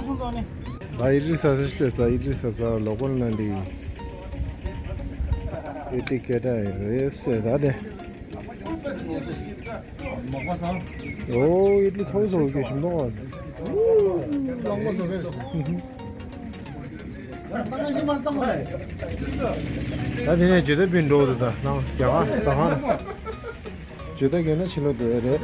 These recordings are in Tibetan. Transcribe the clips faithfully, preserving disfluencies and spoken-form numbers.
ད་ཨི་ཌི་ལི་ཟ་ས་ཤི་ལས་ད་ཨི་ཌི་ལི་ཟ་ས་ལོ་ཀལ་ནང་འདི་ཨི་ཌི་ལི་སྐད་གྲགས་རེད་ཟེར་ད་དེ། ཨོ་ཨི་ཌི་ལི་ཚོགས་ཚོགས་ཀྱི་ཞིམ་མདོག་ཨ། ད་དེ་ནས་ཇི་ལྟ་བུའི་འགྲོ་འདུག་ད་ནང་རྒྱ་གར་ཟ་ཁང་རེད། ཇི་ལྟ་བུ་ན་ཕྱི་ལོགས་དེ་རེད།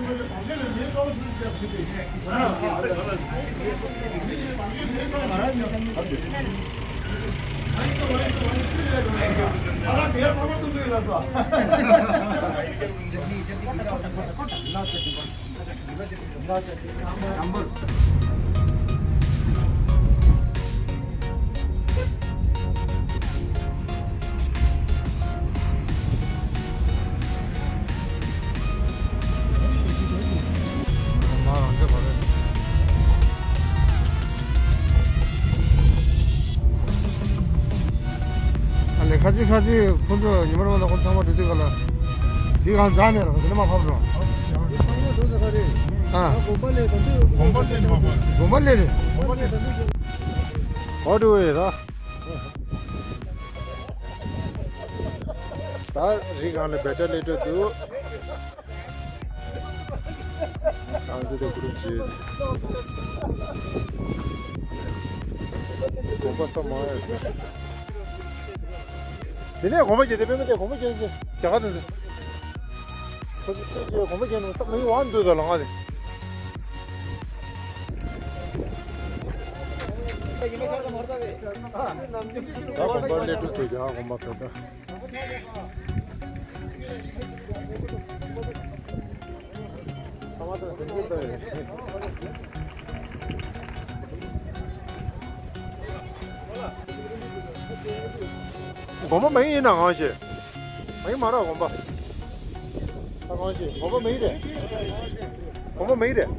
ཨ་ལེ། ཁ་ཅིག་ཁ་ཅིག་ཁོ་ཚོ་ཉི་མ་རང་ལ་ཁོ་ཚང་མ་འགྲོ་དུས་ག་ལ། འདི་གང་འཛག་ནས་ར་འདི་ནས་མ་ཕབ་རོགས། ཨ། དགོན་པ་ལས་ནས། གོ་འདྲི་བས་ར། ད་རི་སྒང་ལ་བེ་ཊ་ལས་འགྲོ་འདུག་ང་ཚོ་དེ་གུ་རུ་བྱེད། དགོན་པ་ས་མ་ཡོད་ཟེར། དེ་ནས་དགོན་པ་བརྒྱད་དེ་དཔེ་མི་དེ་དགོན་པ་བརྒྱད་དེ་རྒྱ་གར་དེ་ཚོ། ཁོ་ཚོ་ཁྱེད་ཀྱིས་དགོན་པ་བརྒྱད་ནང་ས་མི་ཡོང་བ་འདུག་ད་ལ་ང་དེ། ད་དགོན་པ་སླེབས་འགྲོ་དེ་རྒྱ་གར་དགོན་པ་དེ་ད། དགོན་པ་མ་ཡིན་ན་གང་ཞིག་མ་ཡིན་མ་རེད་དགོན་པ། ད་གང་ཞིག་དགོན་པ་མ་ཡིན་རེད། དགོན་པ་མ་ཡིན་རེད།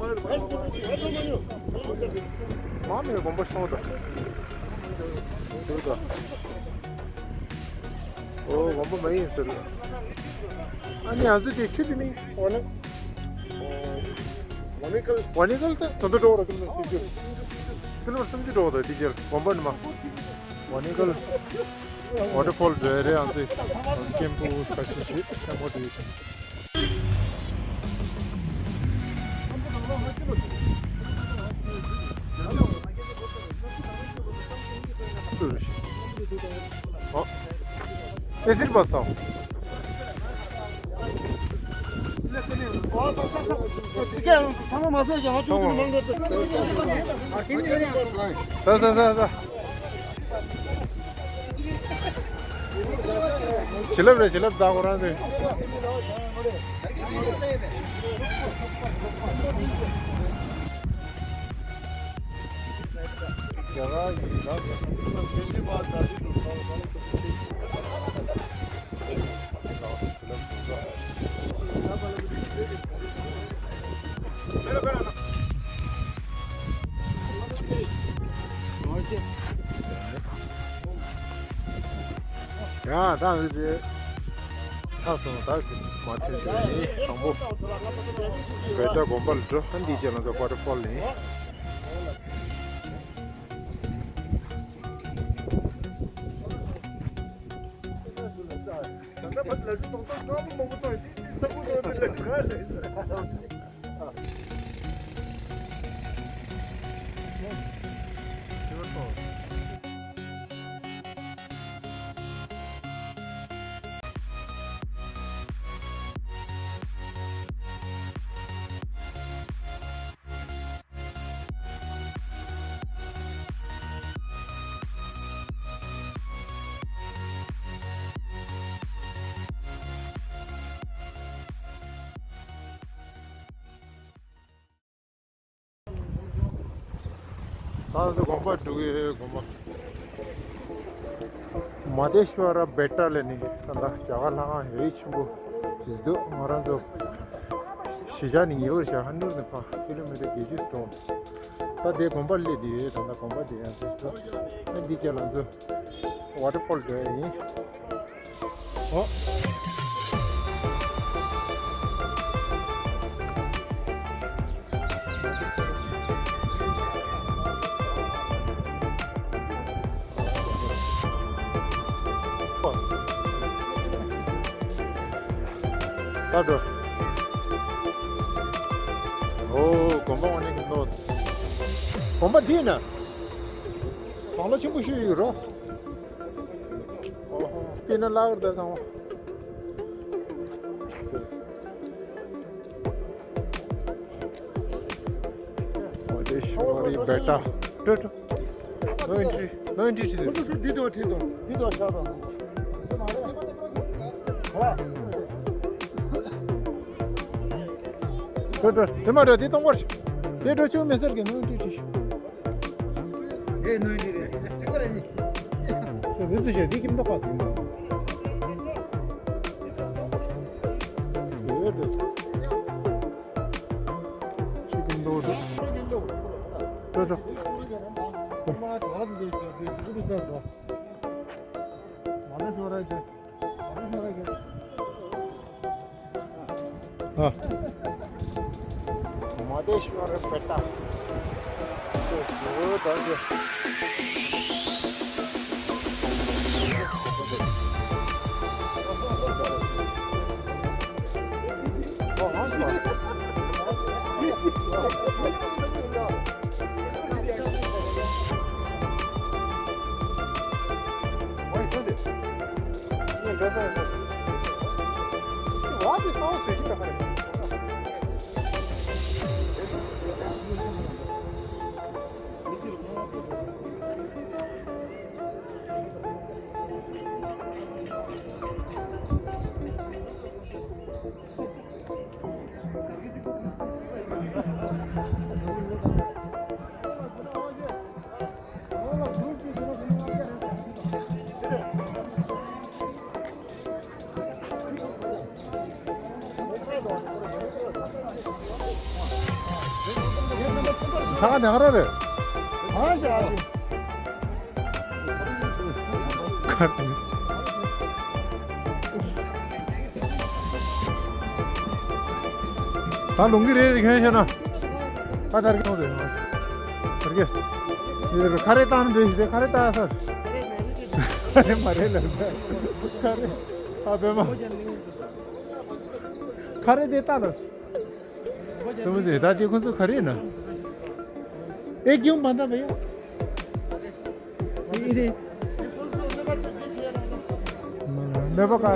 མ་མེད་དགོན་པ་སོང་ད། འདུག་ད། ཨོ་དགོན་པ་མ་ཡིན་ཟེར། ཨ་ནི་ང་ཚོ་དེ་ཆུ་དེ་མིན་ཝ་ནི། ཝ་ནི་ཀལ། ཝ་ནི་ཀལ་ད་ད་ད་འགྲོ་ར་ཀིལོ་མི་ཊར་བཞི་བཅུ། ཀིལོ་མི་ཊར་སུམ་ཅུ་འགྲོ་ད་དེ་རྗེས་དགོན་པ་ནི་མ། ཝ་ནི་ཀལ། ཝ་ཊར་ཕོལ་འགྲོ་རེད་ང་ཚོ། ཀེམ་པུ་ཁ་ཤས་ཤིག་ཆེན་པོ་དེ་ཡོད། ཨ། ཨེ་སི་རི་བ་ཚང་། ད་ད་ད་ད། བྱིན་རླབས་རེད། བྱིན་རླབས་ད་ཁོ་རང་ཚོས། རྒྱ་གར་ཡིན་ད། ཡ་ད་འདི་ཚར་སོང་། ད་མ་ཐོན་དུས་ཡིན། དང་པོ་བེ་ཊ་དགོན་པ་ལ་འགྲོ། ཨ་འདི་རྗེས་ལ་ཚོ་ཝ་ཊར་ཕོལ་ཡིན། ད་ང་ཚོ་དགོན་པ་འགྲོ་གི་ཡོད། དགོན་པ་མ་ཧཱ་དེ་ཤྭ་ར་བེ་ཊ་ལ་ནི་ད་ལྟ་རྒྱ་གར་ལྷ་ཁང་ཡོད་ཆེན་པོ་ཞིག་འདུག་ང་རང་ཚོ་གཞིས་ཆགས་ནས་ཉེ་བར་བཞག་ཧ་ནུར་ནས་ཕར་ཀི་ལོ་མི་ཊར་བརྒྱད་ཅུ་འགྲོ། ད་དེ་དགོན་པ་སླེབས་བསྡད་ཡོད། ད་ལྟ་དགོན་པ་དེ་ཡང་ཚོ་ད་འདི་རྗེས་ལ་ང་ཚོ་ཝ་ཊར་ཕོལ་འགྲོ་ཡ་ཡིན། ཨོ། ད་འགྲོ། ཨོ། དགོན་པ་འོ་ནི་གི་ནོ། དགོན་པ་འདི་ན། དང་ལོ་ཆེན་པོ་ཞིག་ཡོད་རོ། ཨོ་ཧོ། དེ་ན་ལ་གར་ད་སང་བ། དེ་ཤོ་རི་བེ་ཏ། འགྲོ་འགྲོ། No entry, no entry བྱེད་དུས། འདི་དོ་ཁྲིད་དོ། འདི་དོ་ཤ་དོ། འགྲོ་འགྲོ། དེ་མ་འགྲོ། དེ་གཏོང་བར་ཤོག་དེ་འགྲོ་ཆུ་མེ་སར་གི་no entry བྱེད་ཤོག་དེ་no entry རེད། ཁྱེད་རང་གཉིས། ཁྱེད་འདི་ཚོ་བྱས་འདི་ཀིམ་ཏོག་པ་དེ་འདྲ། འགྲོ་འགྲོ། ཆུ་ཀིམ་ཏོག་འགྲོ། འགྲོ་འགྲོ། ཨ། མ་དེ་ཤོར་བེ་ཏ། ད་ག་ནས་ག་ར་རེད། གང་ཞིག་ཨ་ཞིག་ད་ལུང་གི་རེད་རེད། ཁྱོད་ཤེས་ན། ཨ་དར་གི་ནོ་རེད། དར་གི། འདི་རུ་ཁ་རེ་བཏང་ནི་འདྲ་ཞིག་རེད། ཁ་རེ་བཏང་ས། ཁ་རེ་མ་རེད་ལབ། ཁ་རེ། ཨ་བེ་མ། ཁ་རེ་དེ་བཏང་ལ། སོ་མ་ཟེར་ད་དེ་ཁོ་ཚོ་ག་རེ་ན། ཨེ་ཀྱང་མ་འདའ་བས། དེ་དེ། ནེ་པ་ཀ་དེ།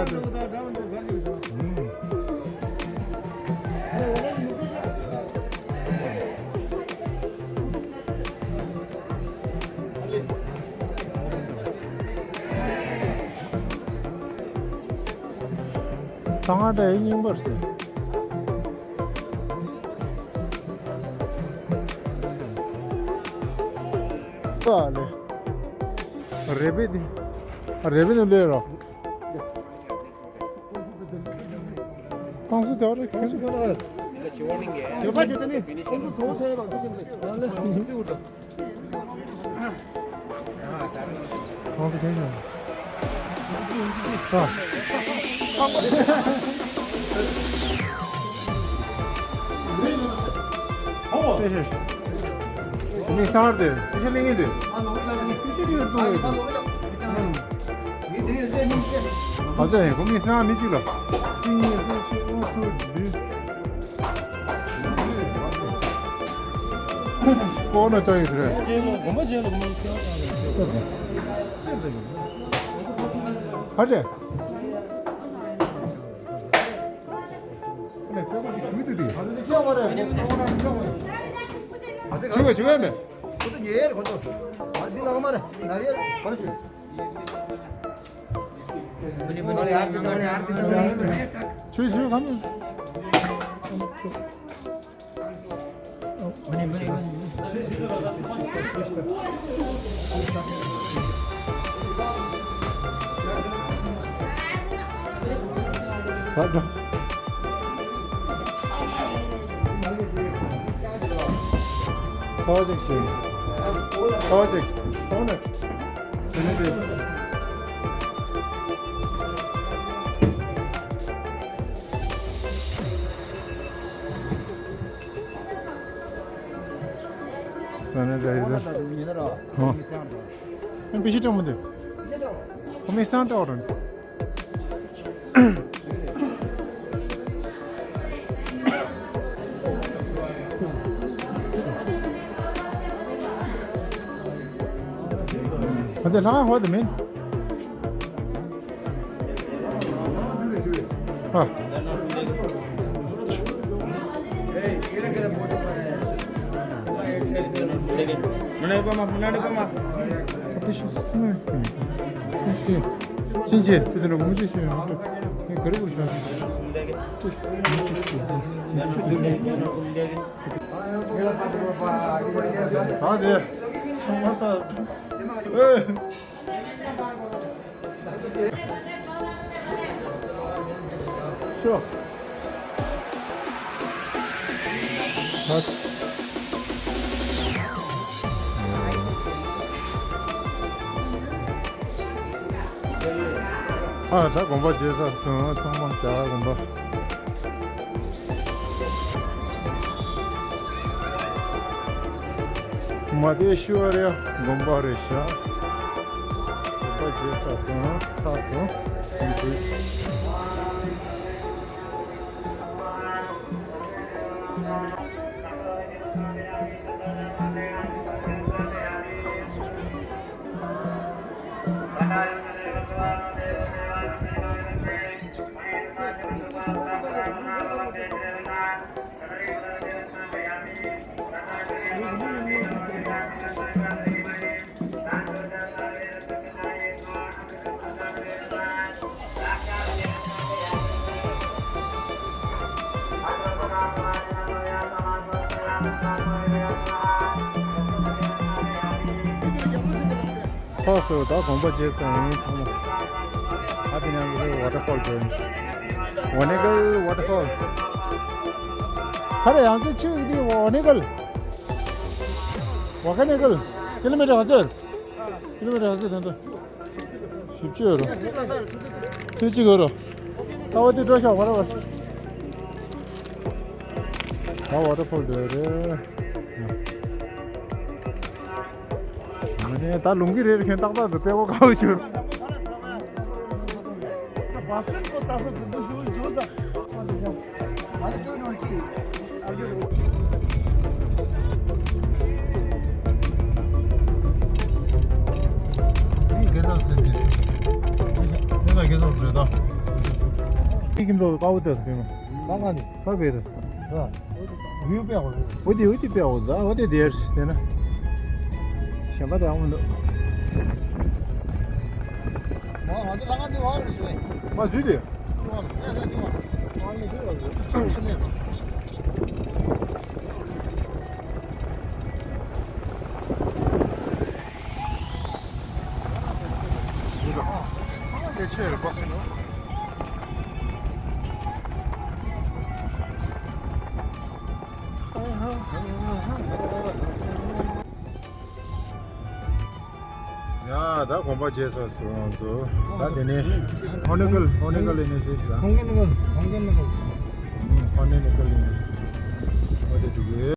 ཚང་མ་ད་ཨེ་རྙིང་པར་ཟེར། ཨ་ལེ། རེ་བེ་དེ། ཨ་རེ་བེ་ནི་ལོས་རོ། ཀང་སུ་དེ་བ་རེ་ཀང་སུ་ག་ལ། ཡོད་པ་བྱེད་དེ་ནི་ཁོང་ཚོ་ཚོ་ཆེ་བ་འདི་བྱེད་དེ། ཨ་ལེ། ཁོང་ཚོ་ཕེབས་ཤོག་ཨ། ཕེབས་ཤོག་མི་སང་དེ་ཕེབས་ཤོག་ལེན་གྱི་འདུག་ཕེབས་ཤོག་ཡོད་འདུག་ཨ་ཙི་ཧེ་ཁོ་མི་སང་མི་གཅིག་ལ། གཅིག་གཉིས་གསུམ་བཞི་ལྔ་དྲུག་བདུན། ཀོ་ན་ཅང་ཡོད་རེད། ཧ་ལས། ཁྱོད་ཀྱིས་ཞུ་དུས་དེ། ཞུ་བ་ཞུ་བ་མེད། ཁྱོད་ཞུ་གམ། ཚོགས་ཅིག་ཞིག་ཚོགས་ཅིག་ཚོགས་ནས། ས་གནས་དེ། ས་གནས་དེ་ཡིན་ས། ཧོ། ཨ་པི་ཤི་ཀྲང་མོ་དེ། ཁོ་མི་སང་ཏྲ་བ་རོན། ང་ཚོ་ལྷ་ཁང་ཧོ་དེ་མིན། ཨ། ད་དེ་ཚང་མ་ས། ཨེ། ཤོ། ཨ། ད་དགོན་པ་མཇལ་ཚར་སོང་། ཚང་མ་རྒྱ་གར་དགོན་པ། མ་བདེ་ཤོར་ཡ་དགོན་པ་རེད་ཤག་དགོན་པ་མཇལ་ཚར་སོང་། ཚར་སོང་། ཐོག་སུ་ད་དགོན་པ་མཇལ་ཚར་ཡིན་ཚང་མ། ཨ་དེ་ནས་ང་ཚོ་ཝ་ཊར་ཕོལ་འགྲོ་ཡིན། ཝ་ནེ་གལ་ཝ་ཊར་ཕོལ། ཁ་རེ་ཡང་ཚེ་ཆུ་ཡིན་དེ་ཝ་ནེ་གལ། ཝ་ཁ་ནེ་གལ། ཀི་ལོ་མི་ཊར་ག་ཚོད། ཀི་ལོ་མི་ཊར་ག་ཚོད་དེ་འདྲ། བཞི་བཅུ་ཡོད་རོ། ཚོད་གཅིག་ཡོད་རོ། ད་བ་དེ་འགྲོ་ཤག་བར་བར། ད་ཝ་ཊར་ཕོལ་འགྲོ་རེད། ད་ལུང་གི་རེད། ཁྱོད་ཏག་ཏག་ཏུ་པད་གོ་ཁ་བ་ཆུ། ཁྱི་ཁྱི་འདུག་དཀར་པོ་དེ་ཕེབས་མ། ཁ་བེ་དེ། ཡུ་པེ་འོ། འོ་དེ་འོ་དེ་པེ་འོ་ད་འོ་དེ་དེར་དེ་ན། གཞན་པ་དེ་ཨང་མི་འདུག་མ་འཛུལ་དེ། དེ་ཆེ་རེད་པ་སེ་ནོ། ཡ་ད་དགོན་པ་མཇལ་ཚར་སོང་ང་ཚོ། ད་དེ་ནས་ཧོ་ནེ་གལ་ཧོ་ནེ་གལ་ལ་ནས་ཤེས་ཤིག་ལ། ཧོ་ནེ་གལ་ཧོ་ནེ་གལ་ལ་ནས་ཧོ་དེ་འགྲོ་གི།